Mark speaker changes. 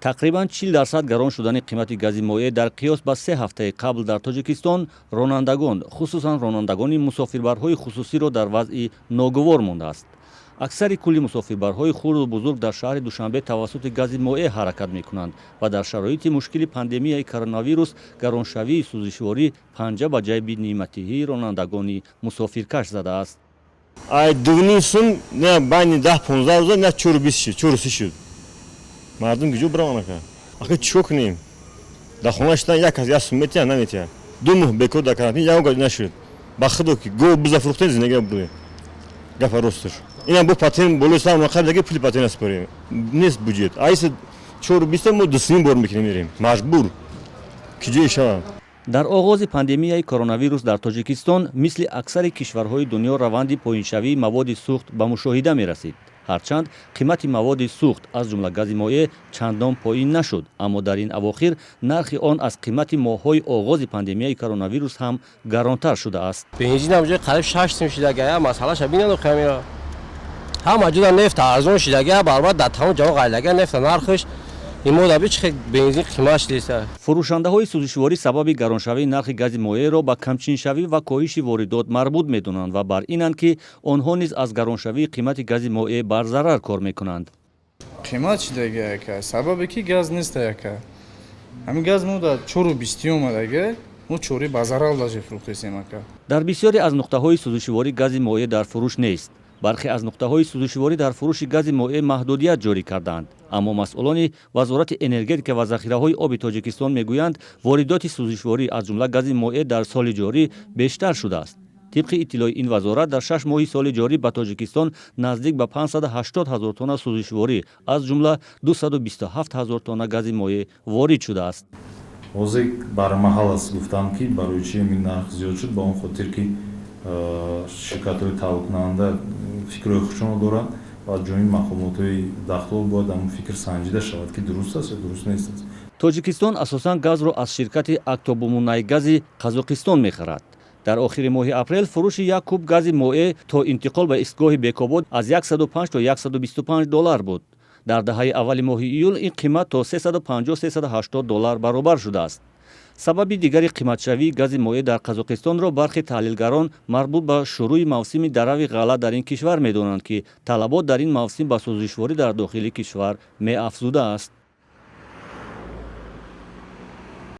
Speaker 1: Тақрибан 40% гарон шудани қимати гази моеъ дар қиёс ба 3 ҳафтаи қабл дар Тоҷикистон ронандагон, хусусан ронандагони мусофирбарҳои хусусиро дар вазъи ногувор мондааст. Аксари кулли мусофирбарҳои хурду бузург дар шаҳри Душанбе тавассути гази моеъ ҳаракат мекунанд ва дар шароити мушкили пандемияи коронавирус гароншавии сӯзишворӣ панҷа ба ҷайби ниматиҳии ронандагони мусофиркаш задааст.
Speaker 2: Ай 2,5 сум не, байни 10-15 рӯза на 4,20 шуд, 4,30 шуд. Мардум куҷо бираванд, ака? Ахи, чико кунем? Дар хона шидан як кас як сум метиҳад, наметиҳад. 2 моҳ бекор дар карантин, ягон гап нашуд. Ба худо ки гов, буза фурӯхтем, зиндагӣ бурдем. Гапа росташ, инам бо патент болои сар нақабдаги, пули патент аспорем, нест буҷет. Айса 4,20-а мо 2,5 бор мекунем, мерем, маҷбур киҷое шавам.
Speaker 1: Дар оғози пандемияи коронавирус дар Тоҷикистон, мисли аксари кишварҳои дунё, раванди поиншавии маводи сӯхт ба мушоҳида мерасид. Ҳарчанд қимати маводи сӯхт, аз ҷумла гази моеъ, чандон поин нашуд, аммо дар ин авохир нархи он аз қимати моҳҳои оғози пандемияи коронавирус ҳам гаронтар шудааст.
Speaker 3: Бензинам ҷои қариб 6 сум шидага, масъалаша бинанд. Хамира ҳама ҷуда нефт арзон шидага, баробар дар тамом ҷаҳон ғайлага нефта нархаш имодаби чи бензин қимат шудеста.
Speaker 1: Фурӯшандаҳои сӯзишворӣ сабаби гароншавии нархи гази моеъро ба камчиншавӣ ва коҳиши воридот марбут медонанд ва бар инанд, ки онҳо низ аз гароншавии қимати гази моеъ барзарар кор мекунанд.
Speaker 4: Қимат шидаги, яка, сабабе ки газ неста, яка. Ҳамин газ мо дар 4,20 омадага, мо чори ба зарар даже фурӯхтесем, ака.
Speaker 1: Дар бисёре аз нуқтаҳои сӯзишворӣ гази моеъ дар фурӯш нест. Бархе аз нуқтаҳои сӯзишворӣ дар фурӯши гази моеъ маҳдудият ҷорӣ кардаанд, аммо масъулони Вазорати энергетика ва захираҳои оби Тоҷикистон мегӯянд, воридоти сӯзишворӣ, аз ҷумла гази моеъ, дар соли ҷорӣ бештар шудааст. Тибқи иттилои ин вазорат, дар 6 моҳи соли ҷорӣ ба Тоҷикистон наздик ба 580 ҳазор тонна сӯзишворӣ, аз ҷумла 227 ҳазор тонна гази моеъ ворид шудааст.
Speaker 5: Ҳозир бармаҳал аст гуфтам, ки барои чи ин нарх зиёд шуд. Ба он хотир ки ширкатҳои таҳаввулкунанда фикрҳои худшонро доранд ва ҷониби мақомотҳои дахлдор бояд ҳамон фикр санҷида шавад, ки дуруст аст ё дуруст нест аст.
Speaker 1: Тоҷикистон асосан газро аз ширкати Актобумунайгази Қазоқистон мехарад. Дар охири моҳи апрел фурӯши як куб гази моеъ то интиқол ба истгоҳи Бекобод аз 105 то 125 доллар буд. Дар даҳаи аввали моҳи июл ин қимат то 350-380 доллар баробар шудааст. Сабаби дигари қиматшавии гази моеъ дар Қазоқистонро бархе таҳлилгарон марбут ба шурӯи мавсими дарави ғалла дар ин кишвар медонанд, ки талабот дар ин мавсим ба сӯзишворӣ дар дохили кишвар меафзудааст.